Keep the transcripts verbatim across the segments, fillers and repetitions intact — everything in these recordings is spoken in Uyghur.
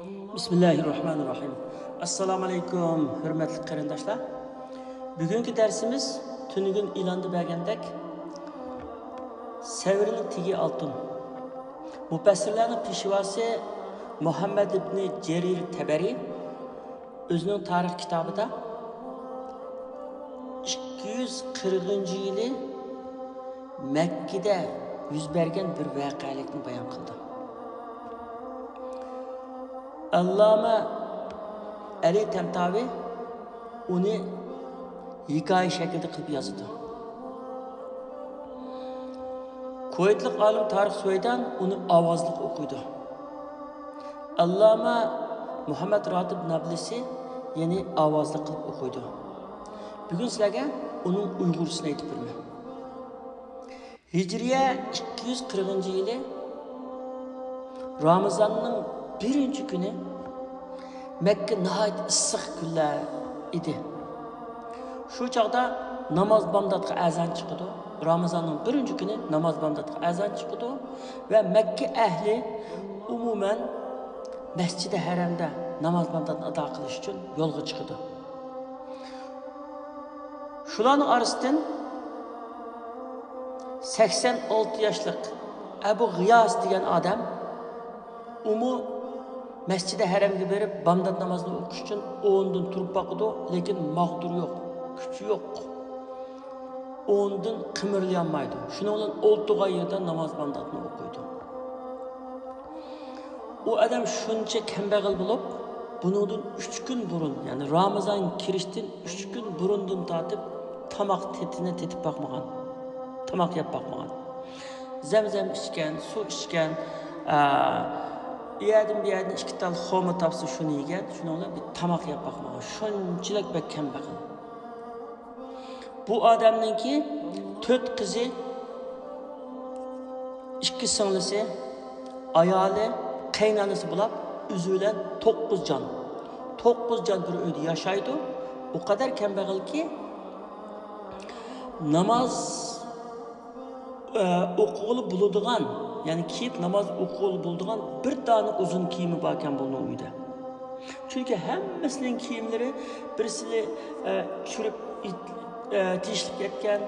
بىسمىللاھىررەھمانىررەھىم. ئەسسالامۇ ئەلەيكۇم، ھۆرمەتلىك قېرىنداشلار. بۈگۈنكى دەرسىمىز تۈنۈگۈن ئېلاندا بەرگەندەك سەۋرنىڭ تېگى ئالتۇن. مۇپەسسىرلەرنىڭ پېشۋاسى مۇھەممەد ئىبنى جەرىر تەبەرى ئۆزىنىڭ تارىخ كىتابىدا ئىككى يۈز قىرىقىنچى يىلى مەككىدە يۈز بەرگەن بىر ۋەقەلىكنى بايان قىلدى. ئاللامە ئەلى تەنتاۋى ئۇنى ھېكايە شەكلىدە قىلىپ يازىدۇ. كۇۋەيتلىق ئالىم تارىخ سۇۋەيدان ئۇنى ئاۋازلىق ئوقۇيدۇ. ئاللامە مۇھەممەد راتىب نابلىسى يەنى ئاۋازلىق قىلىپ ئوقۇيدۇ. بۈگۈن سىلەرگە ئۇنىڭ ئۇيغۇرچىسىنى ئېيتىپ بېرىمەن. ھىجرىيە ئىككى يۈز قىرىقىنچى يىلى رامىزاننىڭ بىرىنچى كۈنى، مەككە ناھايىتى ئىسسىق كۈنلەر ئىدى. شۇ چاغدا ناماز بامداتقا ئەزان چىقىدۇ. رامىزاننىڭ بىرىنچى كۈنى ناماز بامداتقا ئەزان چىقىدۇ ۋە مەككە ئەھلى ئومۇمەن مەسجىدى ھەرەمدە ناماز بامداتنى ئادا قىلىش ئۈچۈن يولغا چىقىدۇ. شۇلارنىڭ ئارىسىدىن سەكسەن ئالتە ياشلىق ئەبۇ غىياس دېگەن ئادەم، ئۇمۇ مەسجىدى ھەرەمگە بېرىپ بامدات نامازىنى ئوقۇش ئۈچۈن ئورنىدىن تۇرۇپ باقىدۇ، لېكىن ماغدۇر يوق، كۈچى يوق. ئورنىدىن قىمىرلىيالمايدۇ. شۇنىڭ بىلەن ئولتۇرغان يېرىدە ناماز بامداتنى ئوقۇيدۇ. ئۇ ئادەم شۇنچە كەمبەغەل بولۇپ، بۇنىڭدىن ئۈچ كۈن بۇرۇن، يەنى رامىزان كىرىشتىن ئۈچ كۈن بۇرۇندىن تارتىپ تاماق تېتىنى تېتىپ باقمىغان، تاماق يەپ باقمىغان. زەمزەم ئىچكەن، سۇ ئىچكەن، ئە، ئۇ يەردىن بۇ يەردىن ئىككى تال خورما تاپسا شۇنى يېگەن، شۇنىڭ بىلەن بىر تاماق يەپ باقمىغان. شۇنچىلىك بەك كەمبەغەل. بۇ ئادەمنىڭكى تۆت قىزى، ئىككى سىڭلىسى، ئايالى، قېيىنئانىسى بولاپ، ئۆزى بىلەن توققۇز جان. توققۇز جان بىر ئۆيدە ياشايدۇ. ئۇ قەدەر كەمبەغەلكى، ناماز، ئە، ئوقۇغىلى بولىدىغان، يەنى كىيىپ ناماز ئوقۇغىلى بولىدىغان بىر دانە ئۇزۇن كىيىمى باركەن بۇنىڭ ئۆيىدە. چۈنكى ھەممىسىنىڭ كىيىملىرى بىرسى، ئە، چۈرۈپ، ئىت-، ئە، تېشىلىپ كەتكەن،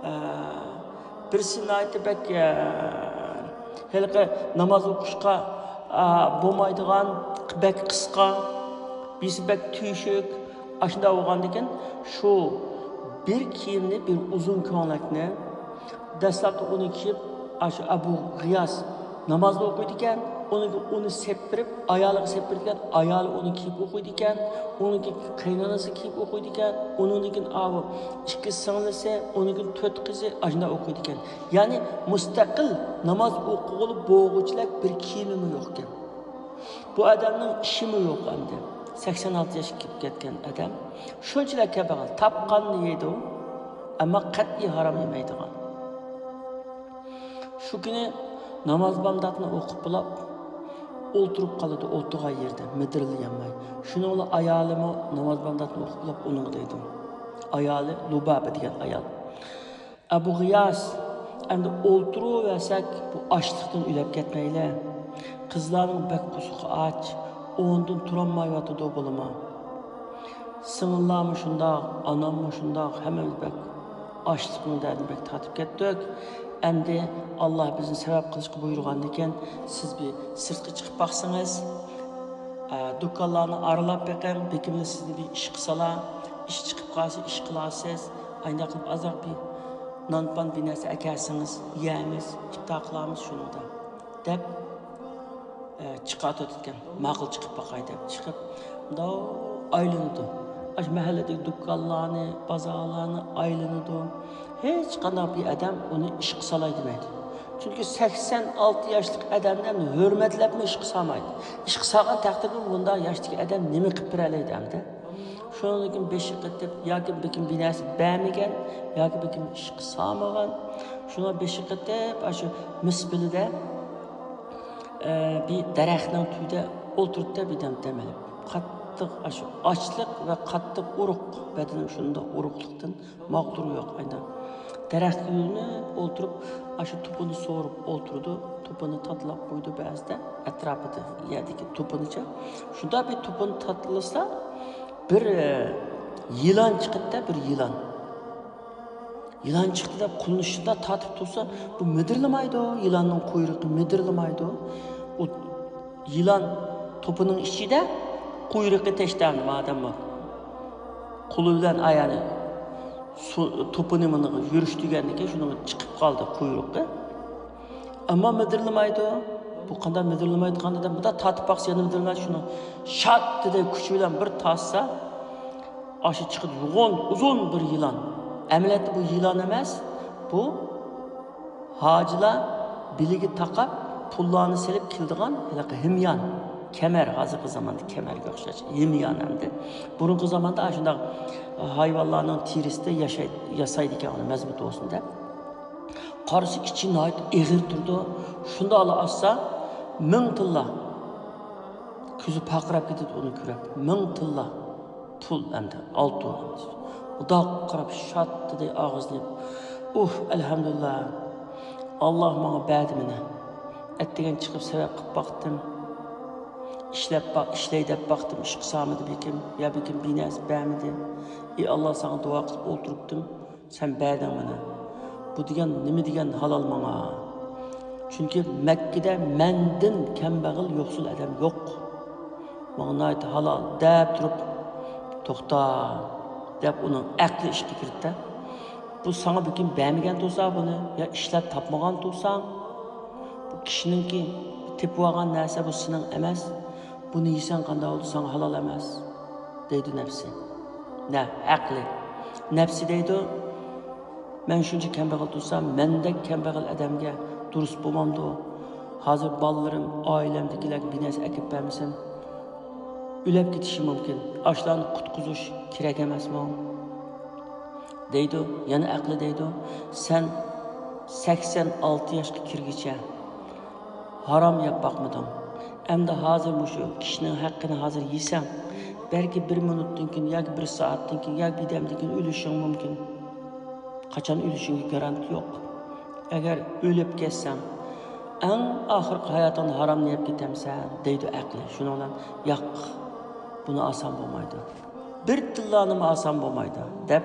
ئە، بىرسى ناھايىتى بەك، ئە، ھېلىقى ناماز ئوقۇشقا، ئە، بولمايدىغان، بەك قىسقا، بىرسى بەك تۆشۈك، ئاشۇنداق بولغاندىكىن شۇ بىر كىيىمنى، بىر ئۇزۇن كۆڭلەكنى، دەسلەپتە ئۇنى كىيىپ، ئاشۇ ئەبۇ غىياس نامازنى ئوقۇيدىكەن، ئۇنىڭ ئۇنى سېپتۈرۈپ، ئايالىغا سېپتۈرىدىكەن، ئايالى ئۇنى كىيىپ ئوقۇيدىكەن، ئۇنىڭكى قېيىنئانىسى كىيىپ ئوقۇيدىكەن، ئۇنىڭدىن كېيىن ئاۋۇ ئىككى سىڭلىسى، ئۇنىڭدىن كېيىن تۆت قىزى ئاشۇنداق ئوقۇيدىكەن. يەنى مۇستەقىل ناماز ئوقۇغىلى بولغۇچىلىك بىر كىيىمىمۇ يوقكەن. بۇ ئادەمنىڭ ئىشىمۇ يوق ئەمدى. سەكسەن ئالتە ياشقا كىرىپ كەتكەن ئادەم. شۇنچىلىك كەمبەغەل، تاپقاننى يەيدۇ، ئەمما قەتئىي ھارام يېمەيدىغان. شۇ كۈنى ناماز بامداتنى ئوقۇپ بولاپ، ئولتۇرۇپ قالىدۇ، ئولتۇرغان يېرىدە مىدىرلىيالماي. شۇنىڭ بىلەن ئايالىمۇ ناماز بامداتنى ئوقۇپ بولاپ ئۇنىڭغا دەيدۇ. ئايالى لۇبابە دېگەن ئايال. ئەبۇ غىياس، ئەمدى ئولتۇرۇۋەرسەك، بۇ ئاچلىقتىن ئۆلۈپ كەتمەيلى. قىزلارنىڭ بەك قورسىقى ئاچ، ئورنىدىن تۇرالمايۋاتىدۇ بولىمۇ. سىڭىللارمۇ شۇنداق، ئاناممۇ شۇنداق، ھەممىمىز بەك ئاچلىقنىڭ دەردىنى بەك تارتىپ كەتتۇق. ئەمدى ئاللا بىزنى سەۋەب قىلىشقا بۇيرۇغاندىكىن، سىز بىر سىرتقا چىقىپ باقسىڭىز، ئە، دۇكانلارنى ئارىلاپ بېقىڭ، بەلكىم سىزنى بىر ئىشقا سالا، ئىش چىقىپ قالسا ئىش قىلارسىز، ئاينداق قىلىپ ئازراق بىر نان-پان بىر نەرسە ئەكەلسىڭىز يەرمىز، ئىپتار قىلارمىز شۇنىڭدا، دەپ، ئە، چىقىۋاتىدىكەن. ماقۇل، چىقىپ باقاي دەپ چىقىپ، مۇنداق ئايلىنىدۇ. ئاشۇ مەھەللىدىكى دۇكانلارنى، بازارلارنى ئايلىنىدۇ. ھېچقانداق بىر ئادەم ئۇنى ئىشقا سالاي دېمەيدۇ. چۈنكى سەكسەن ئالتە ياشلىق ئادەمنى ھۆرمەتلەپمۇ ئىشقا سالمايدۇ. ئىشقا سالغان تەقدىردە بۇنداق ياشتىكى ئادەم نېمە قىلىپ بېرەلەيدۇ ئەمدى؟ شۇنىڭدىن كېيىن بېشى قېتىپ، ياكى بېكىم بىر نەرسە بەرمىگەن، ياكى بېكىم ئىشقا سالمىغان. شۇڭا بېشى قېتىپ، ئاشۇ مىس بېلىدە، ئە، بىر دەرەخنىڭ تۈۋىدە ئولتۇرۇپتۇ، بىر دەم دەم ئېلىپ. قاتتىق ئاشۇ ئاچلىق ۋە قاتتىق ئورۇق، بەدىنىم شۇنداق ئورۇقلۇقتىن ماغدۇر يوق ئايدا. دەرەخكە يۆلىنىپ ئولتۇرۇپ، ئاشۇ توپىنى سورۇپ ئولتۇرىدۇ. توپىنى تاتىلاپ قويىدۇ بەزىدە، ئەتراپىدا يەردىكى توپىنىچە. شۇنداق بىر توپىنى تاتىلىسا، بىر، ئە، يىلان چىقىدىدە، بىر يىلان. يىلان چىقتى دەپ قولىنى شۇنداق تارتىپ تۇرسا، بۇ مىدىرلىمايدۇ، يىلاننىڭ قۇيرۇقى مىدىرلىمايدۇ. ئۇ يىلان توپىنىڭ ئىچىدە، قۇيرۇقى تەشتەڭ مادەم بار. قولى بىلەن ئايانى سۇ، توپىنى مۇنى يۈرۈشتۈرگەندىكىن شۇنىڭ چىقىپ قالدى قۇيرۇقى. ئەمما مىدىرلىمايدۇ. بۇ قانداق مىدىرلىمايدىغان دېدىم. بۇنداق تارتىپ باقسا يەنە مىدىرلىمايدۇ. شۇنى شات دېدى، كۈچى بىلەن بىر تارتسا، ئاشۇ چىقىدۇ يوغان، ئۇزۇن بىر يىلان. ئەمەلىيەتتە بۇ يىلان ئەمەس، بۇ ھاجىلار بېلىگە تاقاپ، پۇللارنى سېلىپ كېلىدىغان ھېلىقى ھىميان، كەمەر، ھازىرقى زاماندا كەمەرگە ئوخشاش، ھىميان ئەمدى. بۇرۇنقى زاماندا ئاشۇنداق ھايۋانلارنىڭ تېرىسىدە ياشاي-، ياسايدىكەن، ئۇنى مەزمۇت بولسۇن دەپ. قارىسا ئىچى ناھايىتى ئېغىر تۇرىدۇ. شۇنداقلا ئاچسا، مىڭ تىللا. كۆزى پارقىراپ كېتىدۇ ئۇنى كۆرۈپ. مىڭ تىللا. پۇل ئەمدى، ئالتۇن ئەمدى. ئۇنداق قاراپ شات دېدى ئاغزىنى يېپىپ. ئۇھ، ئەلھەمدۇلىللا. ئاللا ماڭا بەردى مېنى. ئەتىگەن چىقىپ سەۋەب قىلىپ باقتىم. ئىشلەپ باق-، ئىشلەي دەپ باقتىم، ئىش قىلسامىدى بېكىم، يا بېكىم بىنەرسە بەرمىدى. ئى ئاللا، ساڭا دۇئا قىلىپ ئولتۇرۇپتىم. سەن بەردىڭ مانا. بۇ دېگەن نېمە دېگەن ھالال ماڭا؟ چۈنكى مەككىدە مەندىن كەمبەغەل يوقسۇل ئادەم يوق. ماڭا ناھايىتى ھالال دەپ تۇرۇپ، توختا دەپ ئۇنىڭ ئەقلى ئىشقا كىردى. بۇ ساڭا بېكىم بەرمىگەن تۇرسا بۇنى، يا ئىشلەپ تاپمىغان تۇرساڭ، بۇ كىشىنىڭكى تېپىۋالغان نەرسە، بۇ سېنىڭ ئەمەس. بۇنى يېسەڭ قانداق بولىدۇ؟ ساڭا ھالال ئەمەس، دەيدۇ نەپسى. نە، ئەقلى. نەپسى دەيدۇ، مەن شۇنچە كەمبەغەل تۇرسام، مەندەك كەمبەغەل ئادەمگە دۇرۇس بولمامدۇ؟ ھازىر بالىلىرىم، ئائىلەمدىكىلەرگە بىر نەرسە ئەكىپ بەرمىسەم، ئۆلۈپ كېتىشى مۇمكىن. ئاشۇلارنى قۇتقۇزۇش كېرەك ئەمەسمۇ؟ دەيدۇ، يەنە ئەقلى دەيدۇ، سەن سەكسەن ئالتە ياشقا كىرگىچە ھارام يەپ باقمىدىڭ. ئەمدى ھازىر مۇشۇ كىشىنىڭ ھەققىنى ھازىر يېسەڭ، بەلكى بىر مىنۇتتىن كېيىن ياكى بىر سائەتتىن كېيىن ياكى بىر دەمدىن كېيىن ئۆلۈشۈڭ مۇمكىن. قاچان ئۆلۈشۈڭگە گارانتى يوق. ئەگەر ئۆلۈپ كەتسەڭ، ئەڭ ئاخىرقى ھاياتىڭدا ھارامنى يەپ كېتەمسەن، دەيدۇ ئەقلى. شۇنىڭ بىلەن، ياق، بۇنى ئالسام بولمايدۇ. بىر تىللانىمۇ ئالسام بولمايدۇ، دەپ،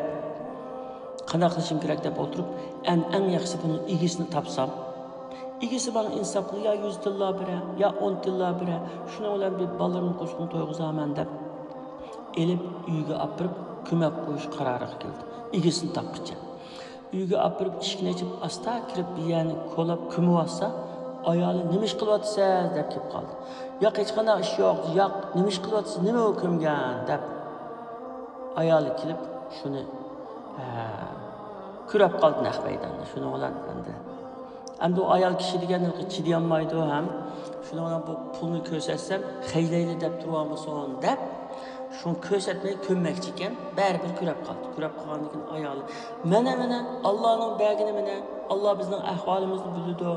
قانداق قىلىشىم كېرەك دەپ ئولتۇرۇپ، ئەن-، ئەڭ ياخشىسى بۇنىڭ ئىگىسىنى تاپسام، ئىگىسى ماڭا ئىنساپلىق يا يۈز تىللا بېرە، يا ئون تىللا بېرە، شۇنىڭ بىلەن بىر بالىلىرىمنىڭ قورسىقىنى تويغۇزارمەن دەپ، ئېلىپ ئۆيگە ئاپىرىپ كۆمۈپ قويۇش قارارىغا كەلدى، ئىگىسىنى تاپقىچە. ئۆيگە ئاپىرىپ ئىشىكنى ئېچىپ ئاستا كىرىپ بىر يەرنى كولاپ كۆمۈۋاتسا، ئايالى نېمە ئىش قىلىۋاتىسىز دەپ كېلىپ قالدى. ياق، ھېچقانداق ئىش يوق. ياق، نېمە ئىش قىلىۋاتىسىز، نېمە ئۇ كۆمگەن دەپ. ئايالى كېلىپ شۇنى، ھە، كۆرۈپ قالدى نەق مەيداندا. شۇنىڭ بىلەن ئەمدى، ئەمدى ئۇ ئايال كىشى دېگەن چىدىيالمايدۇ ھەم. شۇنىڭ بىلەن بۇ پۇلنى كۆرسەتسەم خەيلەيلى دەپ تۇرۇۋالمىسۇن دەپ، شۇنى كۆرسەتمەي كۆممەكچى ئىكەن. بەرىبىر كۆرۈپ قالدى. كۆرۈپ قالغاندىن كېيىن ئايالى، مانا، مانا، ئاللانىڭ بەرگىنى مانا. ئاللا بىزنىڭ ئەھۋالىمىزنى بىلىدۇ.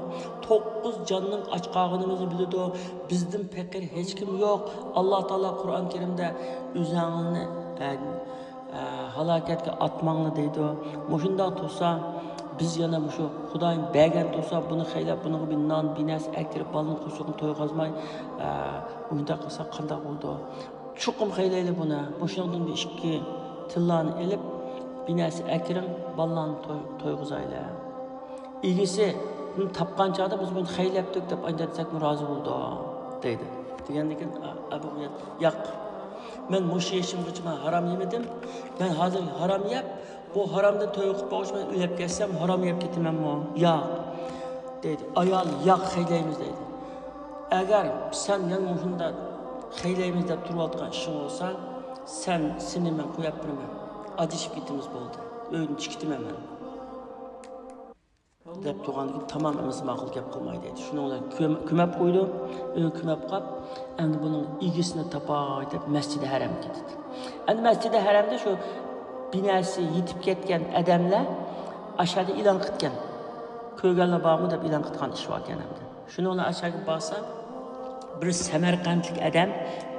توققۇز جاننىڭ ئاچ قالغىنىمىزنى بىلىدۇ. بىزدىن پېقىر ھېچكىم يوق. ئاللا تائالا قۇرئان كەرىمدە ئۆزۈڭلارنى، ئە، ئە، ھالاكەتكە ئاتماڭلار دەيدۇ. مۇشۇنداق تۇرسا، بىز يەنە مۇشۇ خۇدايىم بەرگەن تۇرسا، بۇنى خەيلەپ، بۇنىڭغا بىر نان، بىر نەرسە ئەكىرىپ، بالىنىڭ قورسىقىنى تويغۇزماي، ئە، مۇشۇنداق قىلساق قانداق بولىدۇ؟ چوقۇم خەيلەيلى بۇنى. مۇشۇنىڭدىن بىر ئىككى تىللانى ئېلىپ، بىر نەرسە ئەكىرىڭ، بالىلارنى توي-، تويغۇزايلى. ئىگىسى بۇنى تاپقان چاغدا بىز بۇنى خەيلەپتۇق دەپ ئايدەتسەكمۇ رازى بولىدۇ، دەيدۇ. دېگەندىن كېيىن ئە-، ئەبۇ غىياس، ياق، مەن مۇشۇ يېشىمغىچە مەن ھارام يېمىدىم. مەن ھازىر ھارام يەپ، بۇ ھارامدىن تۆۋە قىلىپ باققۇچە مەن ئۆلۈپ كەتسەم ھارام يەپ كېتىمەنمۇ؟ ياق، دەيدۇ. ئايال، ياق، خەيلەيمىز، دەيدۇ. ئەگەر سەن يەنە مۇشۇنداق خەيلەيمىز دەپ تۇرۇۋاتقان ئىشىڭ بولسا، سەن، سېنى مەن قويۇپ بېرىمەن. ئاجرىشىپ كېتىمىز بولدى. ئۆيدىن چىقىپ كېتىمەن مەن. دەپ تۇرغاندىن كېيىن تامام ئەمىسە ماقۇل گەپ قىلماي دەيدۇ. شۇنىڭ بىلەن كۆم-، كۆمەپ قويىدۇ. ئۆيگە كۆمەپ قاپ، ئەمدى بۇنىڭ ئىگىسىنى تاپاي دەپ مەسچىدى ھەرەمگە كېتىدۇ. ئەمدى مەسچىدى ھەرەمدە شۇ بىناسى يېتىپ كەتكەن ئادەملەر ئاشادا ئېلان قىلىدىكەن. كۆرگەنلەر بارمۇ دەپ ئېلان قىلىدىغان ئىش باركەن ئەمدى. شۇنىڭ بىلەن ئاشاگە بارسا، بىر سەمەرقەنتلىك ئادەم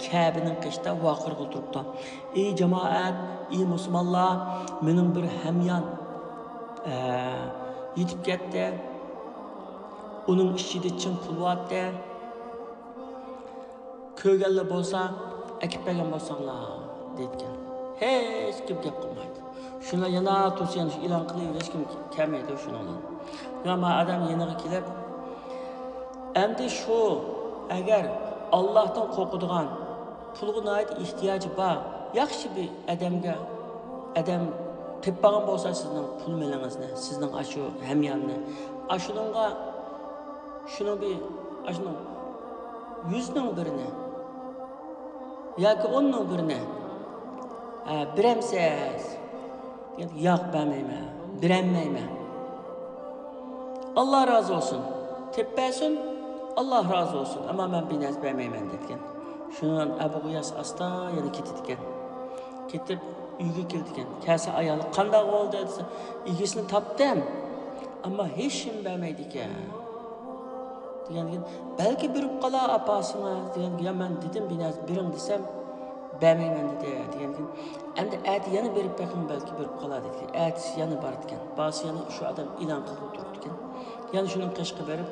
كەبىنىڭ قېشىدا ۋارقىرىغىلى تۇرۇپتۇ. ئى جامائەت، ئى مۇسۇلمانلار، مېنىڭ بىر ھەميان ئە، يېتىپ كەتتى. ئۇنىڭ ئىچىدە چىڭ پۇل بارتى. كۆرگەنلەر بولسا، ئەكىپ بەرگەن بولساڭلار، دەيدىكەن. ھېچكىم گەپ قىلمايدۇ. شۇنىڭ يەنە تۇرسا، يەنە شۇ ئېلان قىلىۋېرىش، كىم كەلمەيدۇ شۇنىڭ بىلەن. شۇڭا ما ئادەم يېنىغا كېلىپ، ئەمدى شۇ، ئەگەر ئاللاھتىن قورقىدىغان، پۇلغا ناھايىتى ئېھتىياجى بار، ياخشى بىر ئادەمگە، ئادەم تېپىپ بارغان بولسا سىزنىڭ پۇل مېلىڭىزنى، سىزنىڭ ئاشۇ ھەمياننى، ئاشۇنىڭغا، شۇنىڭ بىر، ئاشۇنىڭ يۈزنىڭ بىرىنى ياكى ئوننىڭ بىرىنى، ئە، بېرەمسىز؟ دېگەن، ياق، بەرمەيمەن، بېرەلمەيمەن. ئاللا رازى بولسۇن. تېپىپ بەرسۇن، ئاللا رازى بولسۇن. ئەمما مەن بىر نەرسە بەرمەيمەن، دېدىكەن. شۇنىڭ بىلەن ئەبۇ غىياس ئاستا يەنە كېتىدىكەن. كېتىپ ئۆيگە كېلىدىكەن. كەلسە ئايالى، قانداق بولدى دېسە، ئىگىسىنى تاپتىم، ئەمما ھېچكىم بەرمەيدىكەن. دېگەندىكىن، بەلكى بېرىپ قالا ئاپاسىڭىز دېگەندىكىن، يا مەن دېدىم بىر نەرسە بېرىڭ دېسەم، بەرمەيمەن دېدى دېگەندىكىن، ئەمدى ئەتە يەنە بېرىپ بېقىڭ، بەلكى بېرىپ قالا دېدى. ئەتىسى يەنە بارىدىكەن. بارسا يەنە شۇ ئادەم ئېلان قىلغىلى تۇرۇپتىكەن. يەنە شۇنىڭ قېشىغا بېرىپ،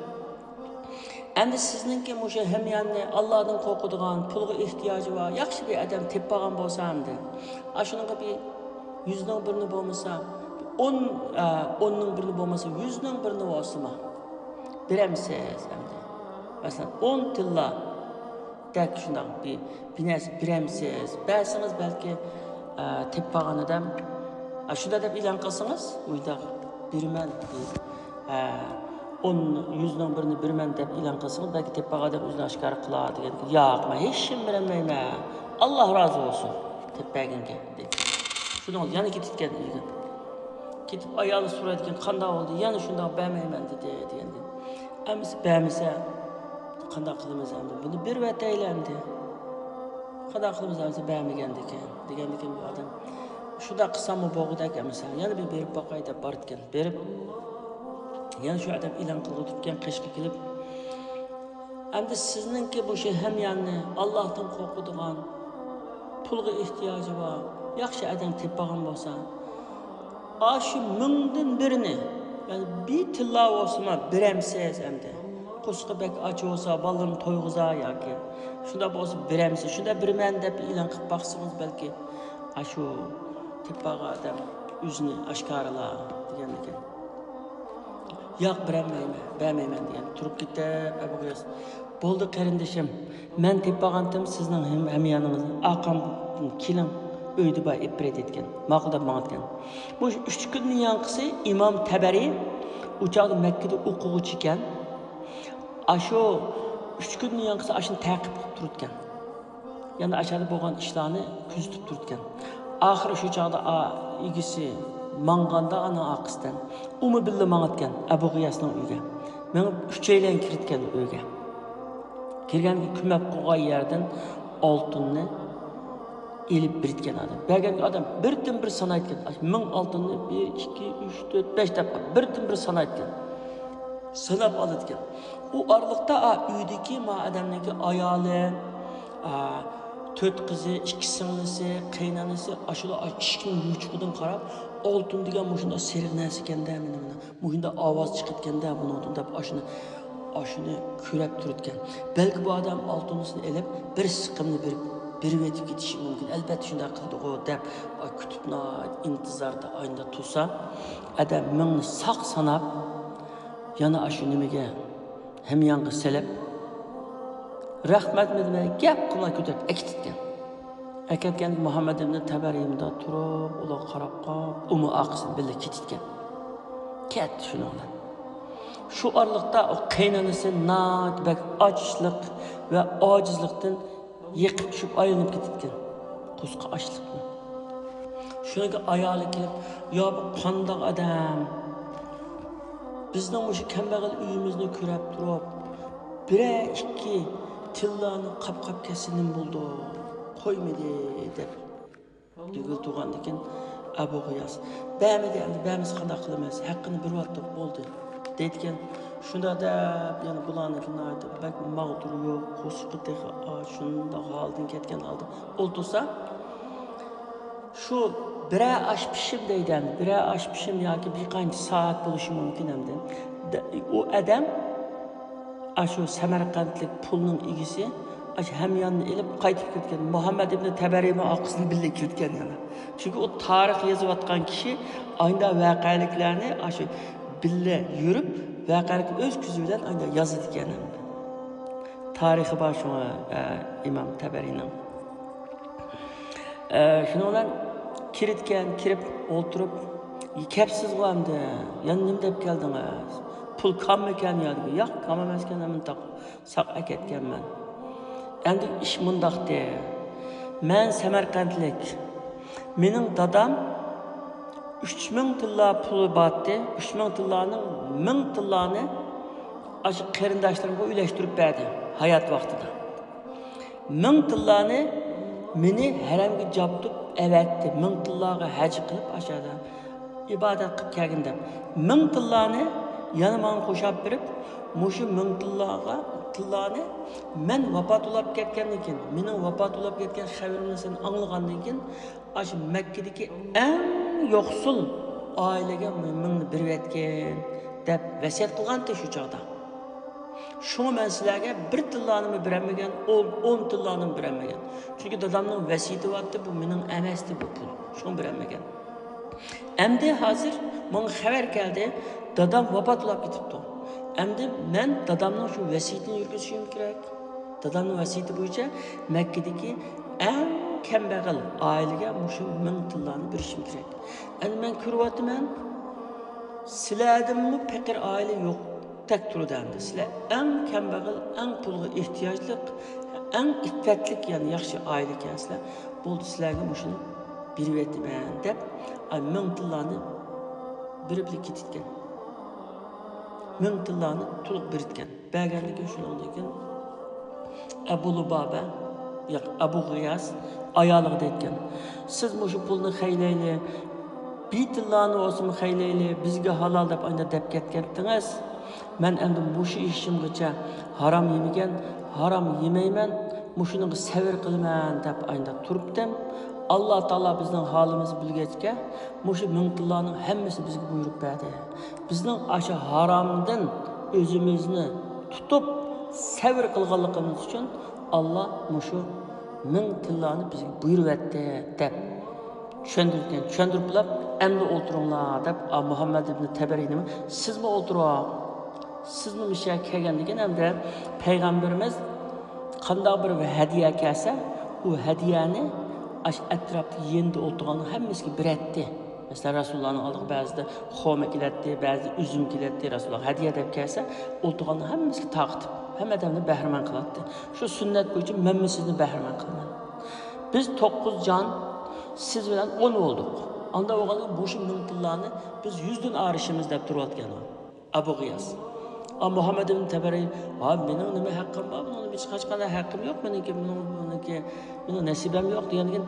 ئەمدى سىزنىڭكى مۇشۇ ھەمياننى ئاللادىن قورقىدىغان، پۇلغا ئېھتىياجى بار، ياخشى بىر ئادەم تېپىپ بارغان بولسا ئەمدى، ئاشۇنىڭغا بىر يۈزنىڭ بىرنى بولمىسا، ئون، ئە، ئوننىڭ بىرنى بولمىسا، يۈزنىڭ بىرنى بولسىمۇ بېرەمسىز ئەمدى؟ مەسىلەن، ئون تىللا دەك شۇنداق بىر، بىر نەرسە بېرەمسىز؟ بەرسىڭىز بەلكى، ئە، تېپىپ بارغان ئادەم، ئە، شۇنداق دەپ ئېلان قىلسىڭىز، مۇشۇنداق بېرىمەن، ئە، ئون، يۈزنىڭ بىرىنى بېرىمەن دەپ ئېلان قىلسىڭىز، بەلكى تېپىپ بارغان ئادەم ئۆزىنى ئاشكارا قىلار دېگەن. ياق، مەن ھېچكىمنى بېرەلمەيمەن. ئاللا رازى بولسۇن تېپىپ بەرگەنگە، دېدى. شۇنىڭ يەنە كېتىدىكەن ئۆيگە. كېتىپ ئايالى سورايدىكەن، قانداق بولدى؟ يەنە شۇنداق بەرمەيمەن دېدى، دېگەندىن. ئەمىسە بەرمىسە، قانداق قىلىمىز ئەمدى؟ بۇنى بېرىۋەتەيلى ئەمدى. قانداق قىلىمىز ئەمىسە بەرمىگەندىكىن، دېگەندىكىن بۇ ئادەم، شۇنداق قىلساممۇ بولغۇدەك ئەمىسە، يەنە بىر بېرىپ باقاي دەپ بارىدىكەن. بېرىپ، يەنە شۇ ئادەم ئېلان قىلغۇدىكەن، قېشىغا كېلىپ، ئەمدى سىزنىڭكى مۇشۇ ھەمياننى ئاللاھتىن قورقىدىغان، پۇلغا ئېھتىياجى بار، ياخشى ئادەم تېپىپ بارغان بولسا، ئاشۇ مىڭدىن بىرىنى، يەنى بىر تىللا بولسىمۇ بېرەمسىز ئەمدى؟ قورسىقى بەك ئاچ بولسا، بالىلىرىنى تويغۇزا ياكى شۇنداق بولسا بېرەمسىز؟ شۇنداق بېرىمەن دەپ ئېلان قىلىپ باقسىڭىز، بەلكى ئاشۇ تېپىپ بارغان ئادەم ئۆزىنى ئاشكارىلار دېگەنىكەن. ياق، بېرەلمەيمەن، بەرمەيمەن دېگەن. تۇرۇپ كېتىپ، ئەبۇ غىياس، بولدى قېرىندىشىم، مەن تېپىپ بارغانتىم سىزنىڭ ھەم-، ھەميانىڭىزنى، ئارقامدىن كېلىڭ، ئۆيدە بار، ئېلىپ بېرەي دېدىكەن. ماقۇل دەپ ماڭىدىكەن. مۇشۇ ئۈچ كۈندىن يانقىسى ئىمام تەبەرى ئۇ چاغدا مەككىدە ئوقۇغۇچى ئىكەن. ئاشۇ ئۈچ كۈندىن يانقىسى ئاشۇنى تەقىب قىلىپ تۇرىدىكەن. يەنە ئاشۇ يەردە بولغان ئىشلارنى كۆزىتىپ تۇرىدىكەن. ئاخىرى شۇ چاغدا ئا-، ئىگىسى ماڭغاندا ئانا ئارقىسىدىن، ئۇمۇ بىللە ماڭىدىكەن ئەبۇ غىياسنىڭ ئۆيىگە. مېڭىپ ئۈچەيلەن كىرىدىكەن ئۆيگە. كىرگەندىن كېيىن كۆمۈپ قويغان يەردىن ئالتۇننى ئېلىپ بېرىدىكەن ئادەم. بەرگەن ئادەم بىردىن بىر سانايدىكەن. مىڭ ئالتۇننى بىر، ئىككى، ئۈچ، تۆت، بەش دەپ بىردىن بىر سانايدىكەن. ساناپ ئالىدىكەن. ئۇ ئارىلىقتا، ئا، ئۆيدىكى ما ئادەمنىڭكى ئايالى، ئا، تۆت قىزى، ئىككى سىڭلىسى، قېيىنئانىسى، ئاشۇلار ئىشىكنىڭ يوچۇقىدىن قاراپ، ئالتۇن دېگەن مۇشۇنداق سېرىق نەرسە ئىكەن-دە، مانا، مانا، مۇشۇنداق ئاۋاز چىقىدىكەن-دە بۇنىڭدىن دەپ، ئاشۇنى، ئاشۇنى كۆرەپ تۇرىدىكەن. بەلكى بۇ ئادەم ئالتۇنىسىنى ئېلىپ، بىر سىقىمنى بېرىپ، بېرىۋېتىپ كېتىشى مۇمكىن. ئەلبەتتە شۇنداق قىلىدىغۇ دەپ، ئاي، كۈتۈپ ناھايىتى ئىنتىزاردا ئاينىدا تۇرسا، ئادەم مىڭنى ساق ساناپ، يەنە ئاشۇ نېمىگە، ھەميانغا سېلىپ، رەھمەتمۇ دېمەي، گەپ قىلماي كۆتۈرۈپ ئەكېتىدىكەن. ئەكەتكەندە مۇھەممەد ئىبنى تەبەرىمدا تۇرۇپ، ئۇلارغا قاراپ قاپ، ئۇمۇ ئارقىسىدىن بىللە كېتىدىكەن. كەتتى شۇنىڭ بىلەن. شۇ ئارىلىقتا ئۇ قېيىنئانىسى ناھايىتى بەك ئاچلىق ۋە ئاجىزلىقتىن يىقىپ چۈشۈپ ئايلىنىپ كېتىدىكەن. قورسىقى ئاچلىقتىن. شۇنىڭكى ئايالى كېلىپ، يا بۇ قانداق ئادەم؟ بىزنىڭ مۇشۇ كەمبەغەل ئۆيىمىزنى كۆرەپ تۇرۇپ، بىرەر ئىككى تىللانى قاپ-قاپ كەتسە نېمە بولىدۇ؟ قويمىدى دەپ دۈگىلى تۇرغاندىكىن ئەبۇ غىياس، بەرمىدى، ئەمدى بەرمىسە قانداق قىلىمىز؟ ھەققىنى بېرىۋاتتۇق، بولدى، دەيدىكەن. شۇنداق دەپ يەنە بۇلارنىڭكى ناھايىتى بەك ماغدۇرى يوق، قورسىقى تېخى ئاچ، شۇنداق ھالدىن كەتكەن ھالدا ئولتۇرسا، شۇ بىرەر ئاش پىشىم دەيدۇ ئەمدى، بىرەر ئاش پىشىم ياكى بىر قانچە سائەت بولۇشى مۇمكىن ئەمدى. دە-، ئۇ ئادەم، ئاشۇ سەمەرقەنتلىك پۇلنىڭ ئىگىسى، ئاشۇ ھەمياننى ئېلىپ قايتىپ كەتكەن. مۇھەممەد ئىبنى تەبەرىمۇ ئارقىسىدىن بىللە كېتىكەن يەنە. چۈنكى ئۇ تارىخ يېزىۋاتقان كىشى ئايدا ۋەقەلىكلەرنى ئاشۇ بىللە يۈرۈپ، ۋەقەلىكنى ئۆز كۆزى بىلەن ئايدا يازىدىكەن. تارىخى بار شۇڭا، ئە، ئىمام تەبەرىنىڭ. ئە، شۇنىڭ بىلەن كىرىدىكەن، كىرىپ ئولتۇرۇپ، «كەپسىزغۇ ئەمدى، يەنە نېمە دەپ كەلدىڭىز؟ پۇل كاممىكەن يا؟» دېگەن. «ياق، كام ئەمەسكەن، مەن تاق-، ساق ئەكەتكەنمەن.» ئەمدى ئىش مۇنداقتى. مەن سەمەرقەنتلىك. مېنىڭ دادام ئۈچ مىڭ تىللا پۇلى بارتى. ئۈچ مىڭ تىللانىڭ مىڭ تىللانى ئاشۇ قېرىنداشلىرىمغا ئۈلەشتۈرۈپ بەردى ھايات ۋاقتىدا. مىڭ تىللانى مېنى ھەرەمگە جابدۇپ ئەۋەتتى. مىڭ تىللاغا ھەج قىلىپ ئاشادا ئىبادەت قىلىپ كەلگىن دەپ. مىڭ تىللانى يەنە ماڭا قوشاپ بېرىپ، مۇشۇ مىڭ تىللاغا، تىللانى مەن ۋاپات بولاپ كەتكەندىن كېيىن، مېنىڭ ۋاپات بولاپ كەتكەن خەۋىرىمنى سەن ئاڭلىغاندىن كېيىن، ئاشۇ مەككىدىكى ئەڭ يوقسۇل ئائىلىگە مىڭنى بېرىۋەتكىن دەپ ۋەسىيەت قىلغانتى شۇ چاغدا. شۇڭا مەن سىلەرگە بىر تىللانىمۇ بېرەلمىگەن، ئون، ئون تىللانىمۇ بېرەلمىگەن. چۈنكى دادامنىڭ ۋەسىيىتى بارتى، بۇ مېنىڭ ئەمەستى بۇ پۇل. شۇڭا بېرەلمىگەن. ئەمدى ھازىر ماڭا خەۋەر كەلدى، دادام ۋاپات بولاپ كېتىپتۇ. ئەمدى مەن دادامنىڭ شۇ ۋەسىيىتىنى يۈرگۈزۈشۈم كېرەك. دادامنىڭ ۋەسىيىتى بويىچە مەككىدىكى ئەڭ كەمبەغەل ئائىلىگە مۇشۇ مىڭ تىللانى بېرىشىم كېرەك. ئەمدى مەن كۆرۈۋاتىمەن، سىلەردىنمۇ پېقىر ئائىلە يوقتەك تۇرىدۇ ئەمدى. سىلەر ئەڭ كەمبەغەل، ئەڭ پۇلغا ئېھتىياجلىق، ئەڭ ئىپپەتلىك، يەنى ياخشى ئائىلە ئىكەنسىلەر. بولدى، سىلەرگە مۇشۇنى بېرىۋېتىمەن دەپ، ئاي، مىڭ تىللانى بېرىپلا كېتىدىكەن. مىڭ تىللانى تولۇق بېرىدىكەن. بەرگەندىن كېيىن شۇنىڭدىن كېيىن ئەبۇ لۇبابە، ياق، ئەبۇ غىياس ئايالىغا دەيدىكەن، سىز مۇشۇ پۇلنى خەيلەيلى، بىر تىللانى بولسىمۇ خەيلەيلى، بىزگە ھالال دەپ ئانداق دەپ كەتكەنتىڭىز. مەن ئەمدى مۇشۇ يېشىمغىچە ھارام يېمىگەن، ھارام يېمەيمەن، مۇشۇنىڭغا سەۋر قىلىمەن دەپ ئانداق تۇرۇپتىم. ئاللا تائالا بىزنىڭ ھالىمىزنى بىلگەچكە، مۇشۇ مىڭ تىللانىڭ ھەممىسى بىزگە بۇيرۇپ بەردى. بىزنىڭ ئاشۇ ھارامدىن ئۆزىمىزنى تۇتۇپ سەۋر قىلغانلىقىمىز ئۈچۈن ئاللا مۇشۇ مىڭ تىللانى بىزگە بۇيرۇۋەتتى دەپ چۈشەندۈرگەن، چۈشەندۈرۈپ بولۇپ، ئەمدى ئولتۇرۇڭلار دەپ، ئا، مۇھەممەد ئىبنى تەبەرىنىمۇ، سىزمۇ ئولتۇرۇڭ، سىزمۇ مۇشۇ يەرگە كەلگەندىن كېيىن ئەمدى پەيغەمبىرىمىز قانداق بىر ھەدىيە كەلسە، ئۇ ھەدىيەنى ئاشۇ ئەتراپتا يېنىدا ئولتۇرغاننىڭ ھەممىسىگە بېرەتتى. مەسىلەن، رەسۇلۇللانىڭ ئالدىغا بەزىدە خورما كېلەتتى، بەزىدە ئۈزۈم كېلەتتى، رەسۇلۇللاغا ھەدىيە دەپ كەلسە، ئولتۇرغاننىڭ ھەممىسىگە تارقىتىپ، ھەممە ئادەمنى بەھرىمەن قىلاتتى. شۇ سۈننەت بويىچە مەنمۇ سىزنى بەھرىمەن قىلىمەن. بىز توققۇز جان، سىز بىلەن ئون بولدۇق. ئاندا بولغاندا مۇشۇ مىڭ تىللانى بىز يۈزدىن ئايرىشىمىز دەپ تۇرۇۋاتقان ئەبۇ غىياس. ئا، مۇھەممەد ئىبن تەبەرى، ۋا، مېنىڭ نېمە ھەققىم بار؟ بۇنىڭ ھېچ قاچقان ھەققىم يوق، مېنىڭكى، بۇنىڭ، بۇنىڭكى، مېنىڭ نەسىبەم يوق دېگەندىن كېيىن،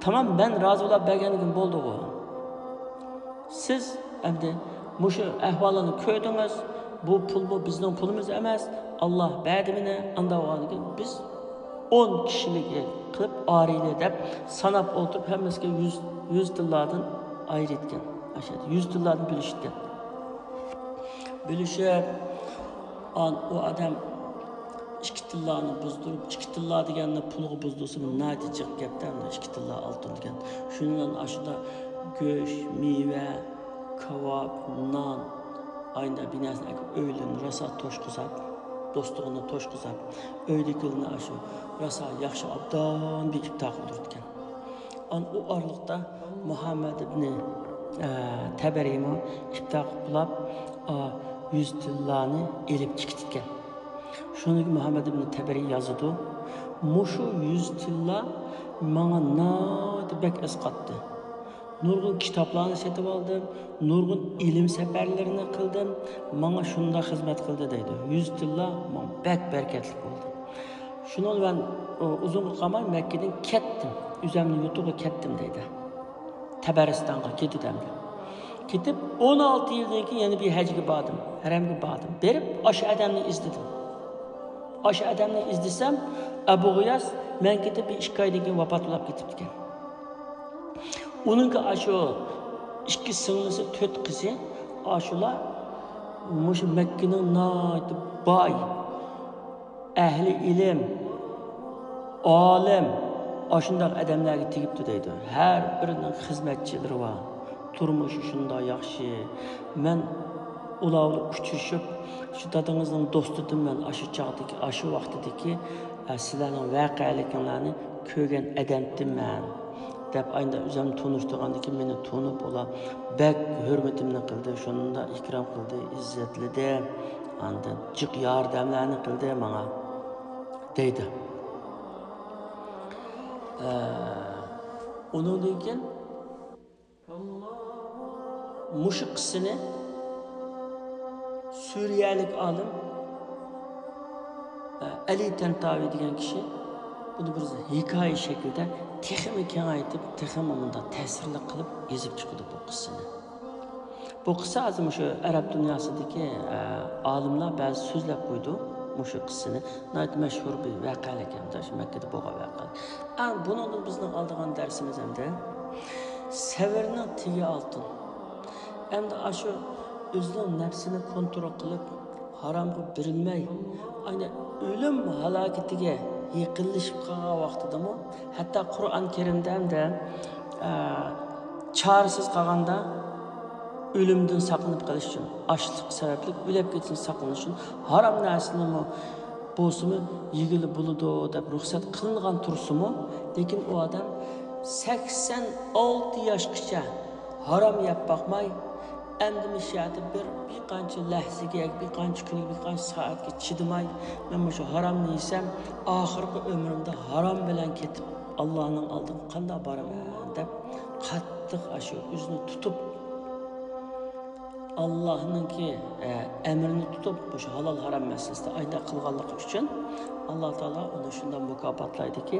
تامام، مەن رازى بولاپ بەرگەندىن كېيىن بولدىغۇ. سىز ئەمدى مۇشۇ ئەھۋاللارنى كۆردىڭىز، بۇ پۇلمۇ بىزنىڭ پۇلىمىز ئەمەس، ئاللا بەردى مانا، ئاندا بولغاندىن كېيىن بىز ئون كىشىلىك قىلىپ ئايرىيلى دەپ ساناپ ئولتۇرۇپ، ھەممىسىگە يۈز، يۈز تىللادىن ئايرىيدىكەن. ئاشۇ يۈز تىللادىن بۆلۈشىدىكەن. بۆلۈشۈپ، ئان-، ئۇ ئادەم ئىككى تىللانى بۇزدۇرۇپ، ئىككى تىللا دېگەننى پۇلغا بۇزدۇرسىمۇ ناھايىتى جىق گەپتە، ئىككى تىللا ئالتۇن دېگەن. شۇنىڭ بىلەن ئاشۇندا گۆش، مېۋە، كاۋاپ، نان، ئاينىدا بىر نەرسىنى ئەكىپ ئۆيلىرىنى راسا توشقۇزاپ، دوستۇغىنى توشقۇزاپ، ئۆيدىكىلىرىنى ئاشۇ راسا ياخشى ئوبدان بىر ئىپتار قىلدۇرىدىكەن. ئان ئۇ ئارىلىقتا مۇھەممەد ئىبنى، ئە، تەبەرىمۇ ئىپتار قىلىپ بولاپ، ئا، يۈز تىللانى ئېلىپ چىقىدىكەن. شۇنىڭدىن كېيىن مۇھەممەد ئىبنى تەبەرى يازىدۇ، مۇشۇ يۈز تىللا ماڭا ناھايىتى بەك ئەسقاتتى. نۇرغۇن كىتابلارنى سېتىپ ئالدىم، نۇرغۇن ئىلىم سەپەرلىرىنى قىلدىم، ماڭا شۇنداق خىزمەت قىلدى دەيدۇ. يۈز تىللا ماڭا بەك بەرىكەتلىك بولدى. شۇنىڭ بىلەن، ئۇ، ئۇزۇنغا قالماي مەككىدىن كەتتىم، ئۆزۈمنىڭ يۇرتىغا كەتتىم دەيدۇ. تەبەرىستانغا كېتىدۇ ئەمدى. كېتىپ ئون ئالتە يىلدىن كېيىن يەنە بىر ھەجگە باردىم، ھەرەمگە باردىم. بېرىپ ئاشۇ ئادەمنى ئىزدىدىم. ئاشۇ ئادەمنى ئىزدىسەم، ئەبۇ غىياس مەن كېتىپ بىر ئىككى ئايدىن كېيىن ۋاپات بولاپ كېتىپتىكەن. ئۇنىڭكى ئاشۇ ئىككى سىڭلىسى، تۆت قىزى، ئاشۇلار مۇشۇ مەككىنىڭ ناھايىتى باي، ئەھلى ئىلىم، ئالىم، ئاشۇنداق ئادەملەرگە تېگىپتۇ دەيدۇ. ھەر بىرىنىڭ خىزمەتچىلىرى بار. تۇرمۇشى شۇنداق ياخشى. مەن ئۇلار بىلەن ئۇچرىشىپ، شۇ دادىڭىزنىڭ دوستىدىمەن، ئاشۇ چاغدىكى، ئاشۇ ۋاقتىدىكى، ئە، سىلەرنىڭ ۋەقەلىكىڭلارنى كۆرگەن ئادەمدىمەن، دەپ، ئاينىدا ئۆزۈمنى تونۇشتۇرغاندىن كېيىن مېنى تونۇپ، ئۇلار بەك ھۆرمىتىمنى قىلدى، شۇنداق ئىكرام قىلدى، ئىززەتلىدى. ئاندىن جىق ياردەملەرنى قىلدى ماڭا، دەيدۇ. ئە، ئۇنىڭدىن كېيىن مۇشۇ قىسسىنى سۈرىيەلىك ئالىم، ئە، ئەلى تەنتاۋى دېگەن كىشى بۇنى بىر ھېكايە شەكلىدە تېخىمۇ كېڭەيتىپ، تېخىمۇ مۇنداق تەسىرلىك قىلىپ يېزىپ چىقىدۇ بۇ قىسسىنى. بۇ قىسسە ھازىر مۇشۇ ئەرەب دۇنياسىدىكى، ئە، ئالىملار بەزى سۆزلەپ قويىدۇ مۇشۇ قىسسىنى. ناھايىتى مەشھۇر بىر ۋەقەلىك، ھەمدە شۇ مەككىدە بولغان ۋەقە. ئە، بۇنىڭدىن بىزنىڭ ئالىدىغان دەرسىمىز ئەمدى سەۋرنىڭ تېگى ئالتۇن. ئەمدى ئاشۇ ئۆزىنىڭ نەپسىنى كونترول قىلىپ، ھارامغا بېرىلمەي، ئاينى ئۆلۈم ھالاكىتىگە يېقىنلىشىپ قالغان ۋاقتىدىمۇ، ھەتتا قۇرئان كەرىمدە ھەمدە، ئە، چارىسىز قالغاندا ئۆلۈمدىن ساقلىنىپ قېلىش ئۈچۈن، ئاچلىق سەۋەبلىك ئۆلۈپ كېتىشتىن ساقلىنىش ئۈچۈن ھارام نەرسىنىمۇ بولسىمۇ يېگىلى بولىدۇ دەپ رۇخسەت قىلىنغان تۇرسىمۇ، لېكىن ئۇ ئادەم سەكسەن ئالتە ياشقىچە ھارام يەپ باقماي، ئەمدى مۇشۇ يەردە بىر، بىر قانچە لەھزىگە، بىر قانچە كۈنگە، بىر قانچە سائەتكە چىدىماي، مەن مۇشۇ ھارامنى يېسەم، ئاخىرقى ئۆمرۈمدە ھارام بىلەن كېتىپ، ئاللانىڭ ئالدىغا قانداق بارىمەن دەپ، قاتتىق ئاشۇ ئۆزىنى تۇتۇپ، ئاللانىڭكى، ئە، ئەمرىنى تۇتۇپ، مۇشۇ ھالال ھارام مەسىلىسىدە ئايدا قىلغانلىقى ئۈچۈن، ئاللا تائالا ئۇنى شۇنداق مۇكاپاتلايدىكى،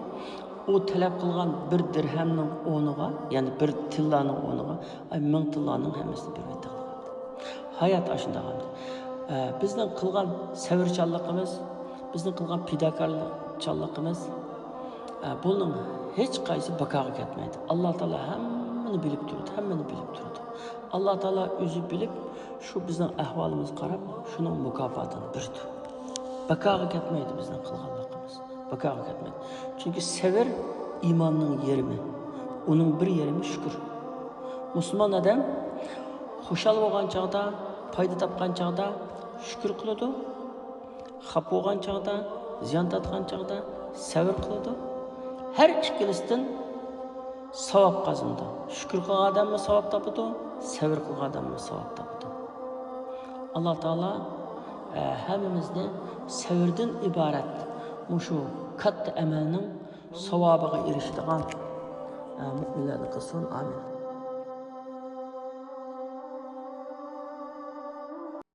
ئۇ تەلەپ قىلغان بىر دىرھەمنىڭ ئورنىغا، يەنى بىر تىللانىڭ ئورنىغا، ئاي، مىڭ تىللانىڭ ھەممىسىنى بېرىۋېتىدىغان. ھايات ئاشۇنداق ئەمدى. ئە، بىزنىڭ قىلغان سەۋرچانلىقىمىز، بىزنىڭ قىلغان پىداكارچانلىقىمىز، ئە، بۇنىڭ ھېچقايسى بىكارغا كەتمەيدۇ. ئاللا تائالا ھەممىنى بىلىپ تۇرىدۇ، ھەممىنى بىلىپ تۇرىدۇ. ئاللا تائالا ئۆزى بىلىپ، شۇ بىزنىڭ ئەھۋالىمىزغا قاراپ، شۇنىڭ مۇكاپاتىنى بېرىدۇ. بىكارغا كەتمەيدۇ بىزنىڭ قىلغانلىقىمىز. بىكارغا كەتمەيدۇ. چۈنكى سەۋر ئىماننىڭ يېرىمى. ئۇنىڭ بىر يېرىمى شۈكۈر. مۇسۇلمان ئادەم خۇشال بولغان چاغدا، پايدا تاپقان چاغدا شۈكۈر قىلىدۇ. خاپا بولغان چاغدا، زىيان تارتقان چاغدا سەۋر قىلىدۇ. ھەر ئىككىلىسىدىن ساۋاب قازىنىدۇ. شۈكۈر قىلغان ئادەممۇ ساۋاب تاپىدۇ، سەۋر قىلغان ئادەممۇ ساۋاب تاپىدۇ. ئاللا تائالا، ئە، ھەممىمىزنى سەۋردىن ئىبارەت مۇشۇ كاتتا ئەمەلنىڭ ساۋابىغا ئېرىشىدىغان، ئە، مۇئمىنلەردىن قىلسۇن. ئامىن.